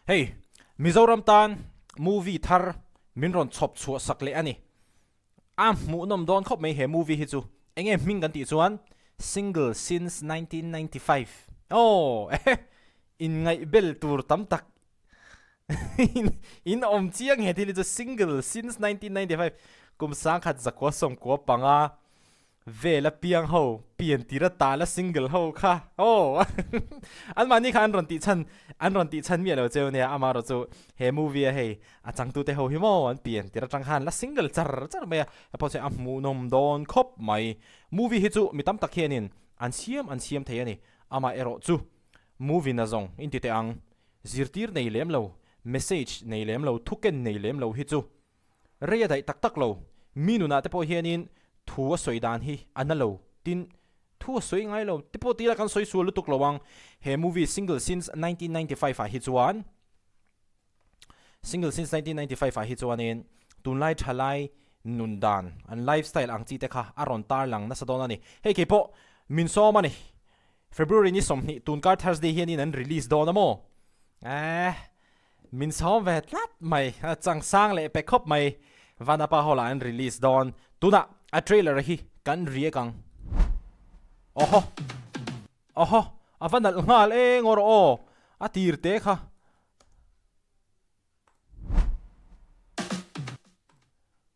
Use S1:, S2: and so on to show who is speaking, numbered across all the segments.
S1: Hei Mizoram tan movie thar min rawn chhawp chhuah sak leh a ni. A hmuhnawm dawn khawp mai he movie hi chu. Enge hming kan tih chuan Single Since 1995. Aw ehe inngaih bel tur tam tak in awm chiang he thil hi chu Single Since 1995 kum sangkhat zakua sawmkua panga Vel a piang ho, pian tir a tal a single ho kha aw an mahni kha an rawn tih chhan an rawn tih chhan miah lo cheu nia amaherawh chu he movie a hei a changtute ho hi maw an pian tir atang khan la single char char mai a hei pawh chu a hmuhnawm dawn khawp mai movie hi chu mi tam tak hianin an siam an siam thei a ni amaherawh chu movie na zawng in ti teh ang zirtir nei lem lo message nei lem lo thuken nei lem lo hi chu Rei a daih tak tak lo. Mi nunah te pawh hianin thu a sawi dan hi a na lo. Tin, thu a sawi ngai lo te pawh tila kan sawi sual lutuk lo ang. He movie Single Since 1995 ah hi chuan Single Since 1995 ah hi chuanin tunlai thalai nun dan, an lifestyle ang chi te kha a rawn tarlang nasa dawn a ni. Hei kei pawh min sawm a ni. February ni 20 tunkar Thursday hianin an release dawn a maw? Eh. Min sawm ve tlat mai, a changsang leh pe khawp mai. Vanapa Hall ah an release dawn. Tunah a trailer hi kan react ang. Awhaw. Awhaw. A va nalh nghal e ngawr aw. A tir te kha.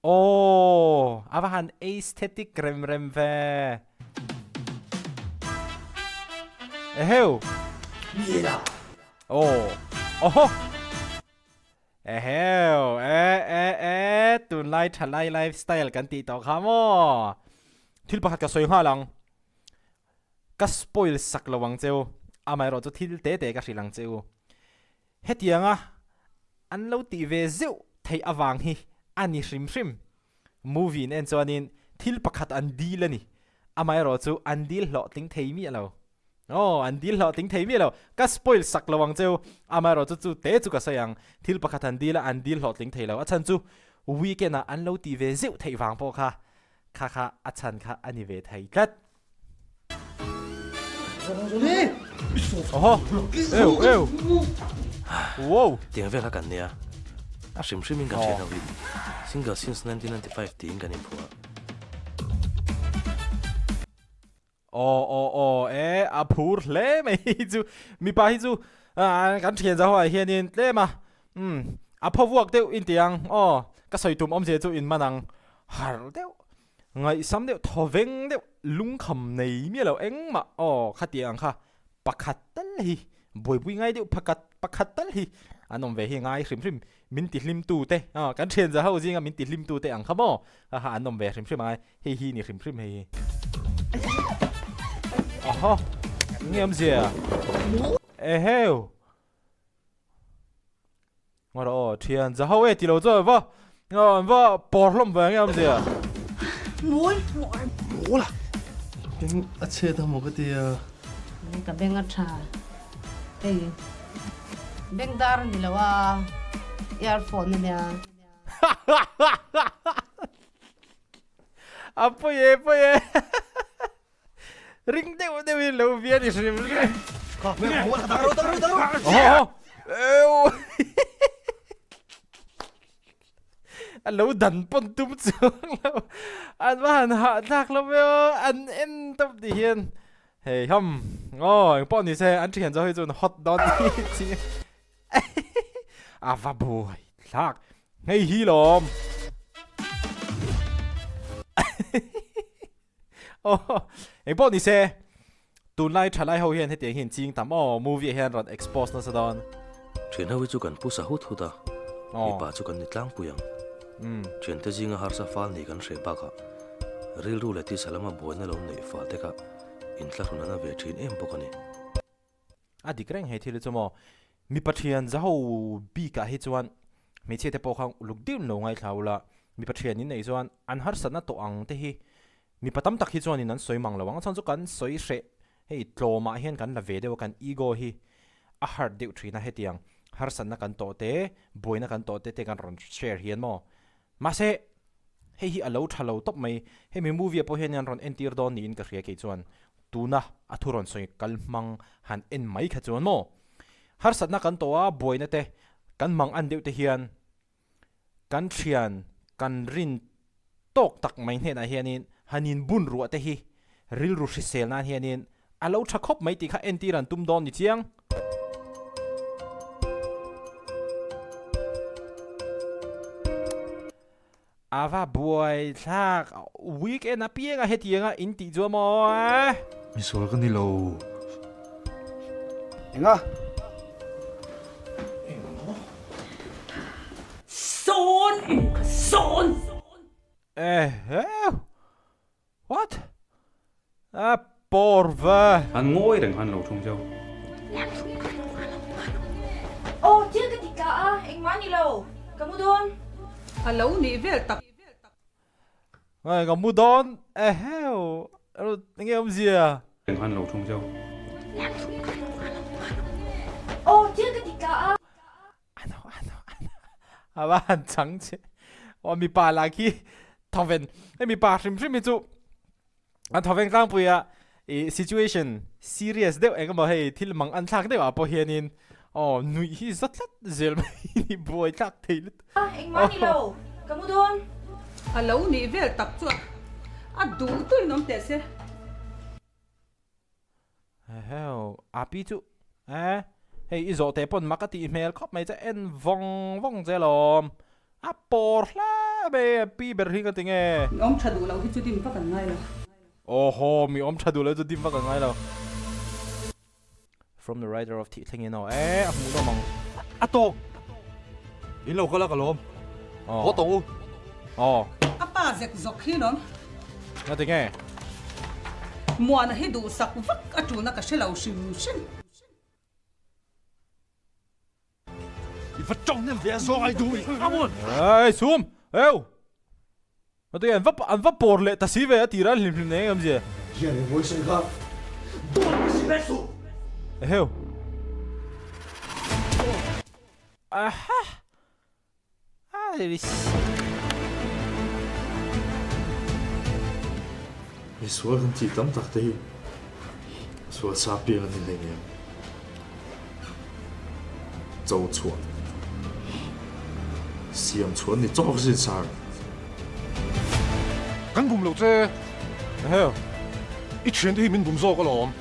S1: Aww. A va han aesthetic rem rem ve. Eheu. Aw. Awhaw. Eheu. E e e tunlai thalai lifestyle kan tih tawh kha maw. Thil pakhat ka sawi nghal ang. Ka spoil sak lo ang cheu. Amaherawh chu thil te te ka hrilh ang cheu. Hetianga an lo tih ve zeuh theih avang hi a ni hrim hrim. Movie in en chuanin thil pakhat an dil a ni. Amaherawh chu an dil hlawhtling thei miah lo. Aw, an dil hlawhtling thei miah lo. Ka spoil sak lo ang cheu. Amaherawh chu chu te chu ka sawi ang. Thil pakhat an dil a, an dil hlawhtling thei lo. A chhan chu weekend ah an lo tih ve zeuh theih vang pawh kha kha kha a chhan kha a ni ve thei tlat. Oho! Eu eu! Wow!
S2: Tiang vel kha kan nia. A hrim hrim in kan hriat ho hi Single since 1995 tiin kan inphuah.
S1: Aw aw aw e a phur hle mai hi chu mipa hi chu kan thian za ho ah hianin tlem a umm a phaw vuak deuh in ti ang aw ka sawi tum awmzia chu in man ang har deuh ngaihsam deuh thaw veng deuh lungkham nei miah lo engmah aw khatiang ang kha pakhat tal hi buaipui ngai deuh pakhat pakhat tal hi an awm ve hi ngai hrim hrim min ti hlim tu te aw kan thian za ho zinga min ti hlim tu te ang kha maw ha an awm ve hrim hrim angai Hei hi ni hrim hrim hei hi. Aha. Nge am zia. Eheu. Ngora o thian za ho e ti lo cho va. Ngo va por hlom ve nge am zia.
S3: Mol mol.
S2: Mola. Beng a che ta mo ka tia.
S3: Ka beng a tha. Hei. Beng dar ni lo a. Earphone ania.
S1: A pawi e pawi e ring deuh deuh in lo via ni hrim hrim a lo dan pawn tum chuang lo an va han hah thlak lo ve aw an en tawp ti hian hei ham aw engpawh ni se an thian zo hi chuan hot dawn chi A va buai thlak. Hei hi lawm. Oh, eng pawh ni se. Tunlai thalai ho hian hetiang hian ching tam aw movie ah hian rawn expose nasa dawn.
S2: Thian ho hi chu kan pu sa hut hut a, mipa chu kan ni tlangpui ang. Thiante zinga harsa fal ni kan hreh bakah rilru leh tisa lama buaina lo neih fal te kha inthlahrun a na ve thin em bawk a ni.
S1: A dik reng hei thil hi chu maw, mipa thian za ho bik ah hi chuan hmeichhia te pawh kha uluk deuh in lo ngaithla ula, mipa thian in neih chuan an harsatna tawh ang te hi mipa tam tak hi chuan in an sawi mang lo ang, a chhan chu kan sawi hreh hei tlawm ah hian kan la ve deuh a kan ego hi a hurt deuh thin a hetiang harsatna kan tawh te buaina kan tawh te te kan rawn share hian maw mahse Hei hi a lo tha lo tawp mai. Hemi movie ah pawh hian an rawn entir dawn niin ka hria kei chuan. Tuna a thu rawn sawi kal hmang han en mai kha chuan maw? Harsatna kan tawh a, buaina te kan mang an deuh te hian kan thian kan rin tawk tak mai hnenah hianin han inbun ruah te hi rilru hrisel nan hianin a lo tha khawp mai tih kha entir an tum dawn ni chiang. A va buai thlak weekend a piang a hetiang a in tih chu amaw eh.
S4: Misual ka ni lo.
S5: Enga?
S6: Sawn in ka sawn!
S1: Eheu! What? A pawr va.
S7: An ngawi reng han lo thung cheu.
S8: Aw thil ka ti tla a, engmah ni lo, ka mu dawn.
S6: A lo nih vel tak.
S1: Ngai ka mu dawn eheu enge awmzia.
S7: Reng han lo thung cheu.
S8: Aw thil ka ti tla a.
S1: Ano ano ano a va han chang che aw mipa lah khi thawven hei mipa hrim hrim hi chu an thawveng tlangpui a ih situation serious deuh eng emaw hei thil mang an thlak deuh ah pawh hianin aw nuih hi za tlat zel mai hi buai thlak thei lutuk.
S8: A engmah ni lo ka mu dawn.
S6: A lo nih vel tak chuan a duh duhin awm teh se.
S1: Eheu, api chu eh hei i zawh teh pawn mak a tih hmel khawp mai che en vawng vawng che alawm a pawr hle mai a pi ber hi ka ti nge.
S6: Mi awm tha duh loh hi chu dim vak an ngai lo.
S1: Awhaw, mi awm tha duh loh chu dim vak an ngai lo. From the writer of Thih Thlengin aw eh a hmuh nawm ang.
S4: A tawk! In lo kal a ka lawm. Haw tawng u.
S1: Aw.
S6: A pa zek zawk hi lawm.
S1: Nga ti nge?
S6: Muana hi duhsak vak a tulna ka hre lo hrim hrim.
S4: I va tawng hnem ve a zawng ai duh i Amon!
S1: Ei sum! Eu! Nga ti nge an va an va pawr leh ta si ve a tira hlim hlim nei em zia.
S4: Hian i vawi sawi kha dawt i si ve suh!
S1: Eheu! Aha!
S4: Misual kan tih tam tak te hi sual sa piang an ni hlei nen cho chhuah siam chhuah an ni chawk sin sar.
S9: Kan bum lo che. I thiante hi min bum zawk alawm.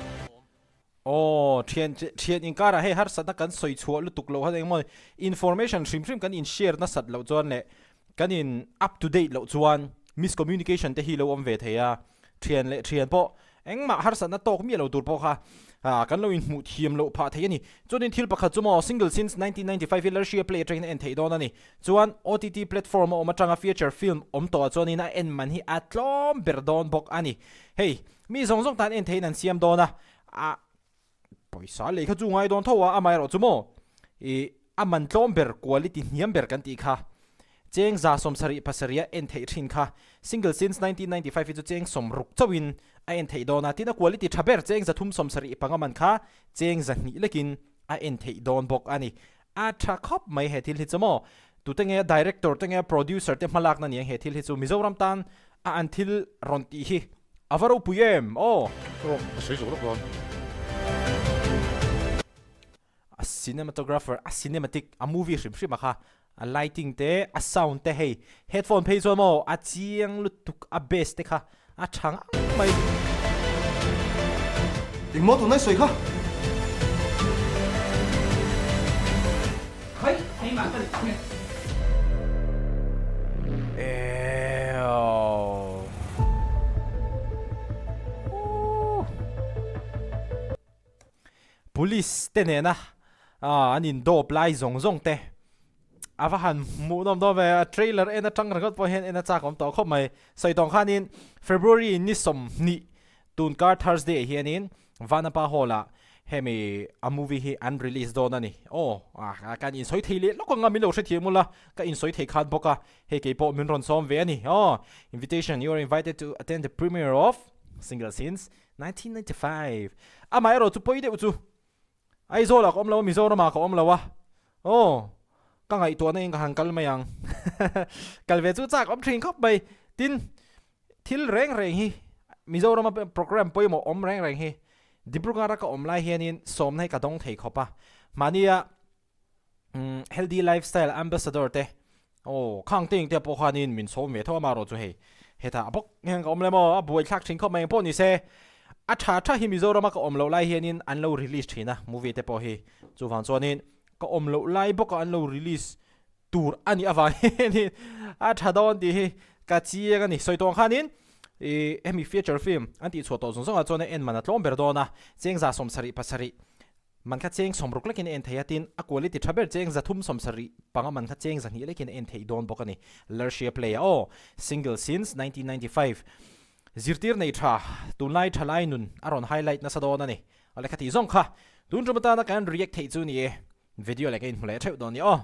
S1: Aw, thian thian inkarah hei harsatna kan sawi chhuah lutuk loh khan engemaw information hrim hrim kan in share nasat loh chuan leh kan in up to date loh chuan miscommunication te hi lo awm ve thei a, thian leh thian pawh engmah harsatna tawk miah lo tur pawh kha kan lo inhmuh thiam loh phah thei a ni. Chuanin thil pakhat chu maw Single Since 1995 hi Lersia Play atangin a en theih dawn a ni. Chuan OTT platform a awm atanga feature film awm tawhah chuanin a en man hi a tlawm ber dawn bawk a ni. Hei, mi zawng zawng tan en theihin an siam dawn a, a pawisa lei kha chu ngai dawn tho a, amaherawh chu maw ih a man tlawm ber quality hniam ber kan tih kha cheng 77 a en theih thin kha single since 1995 hi chu cheng 60 chauhin a en theih dawn a, tin a quality tha ber cheng 375 man kha cheng 200 lekin a en theih dawn bawk a ni. A tha khawp mai he thil hi chu maw tute nge a director te nge a producer te hmalakna ni ang he thil hi chu Mizoram tan a an thil rawn tih hi a va ropui em aw.
S9: Rawh ka sawi zawk lawk dawn.
S1: A cinematographer a cinematic a movie hrim hrim a kha a lighting te a sound te hei headphone phei chuan maw a chiang lutuk a bass te kha a tha ngang mai.
S4: Engmaw tunlai sawi kha?
S6: Khai, keimah ka nih nge?
S1: Eew. Police te nena an in dawp lai zawng zawng te a va han hmuh nawm dawn ve a trailer en atang ringawt pawh hian en a chak awm tawh khawp mai sawi tawng khanin February ni 20 tunkar Thursday ah hianin Vanapa Hall ah hemi a movie hi an release dawn a ni aw ah kan insawi thei leh lawk anga min lo hrethiam ula ka insawi thei khan bawk a hei kei pawh min rawn sawm ve a ni aw invitation you are invited to attend the premiere of Single Since 1995 Amah erawh chu pawi deuh chu Aizawl ah ka awm lo a Mizoram ah ka awm lo a aw ka ngaihtuahna in ka han kal mai ang kal ve chu chak awm thin khawp mai tin thil reng reng hi Mizoram a program pawimawh awm reng reng hi Dibrugarh a ka awm lai hianin sawmna hi ka dawng thei khawp a. Mahnia Healthy Lifestyle Ambassador te aw khang te engte pawh khanin min sawm ve tho a marawh chu hei hetah bawk hian ka awm le maw a buaithlak thin khawp mai engpawh ni se a tha tha hi Mizorama ka awm loh lai hianin an lo release thin a movie te pawh hi chuvang chuanin ka awm loh lai bawka an lo release tur a nih avang hianin a tha dawn tih hi ka chiang a ni. Sawi tawng khanin ih hemi feature film an tih chhuah tawh zawng zawngah chuan a en man a tlawm ber dawn a, cheng 70 pasarih man kha cheng 60 lekin a en thei a, tin a quality tha ber cheng 375 man kha cheng 200 lekin a en theih dawn bawk a ni. Lersia Play a aw, Single Since 1995 zirtir nei tha tunlai thalai nun a rawn highlight nasa dawn a ni. Awle kha tih zawng kha tun tum atana kan react theih chu ni e. Video leh ka inhmu leh theuh dawn ni aw.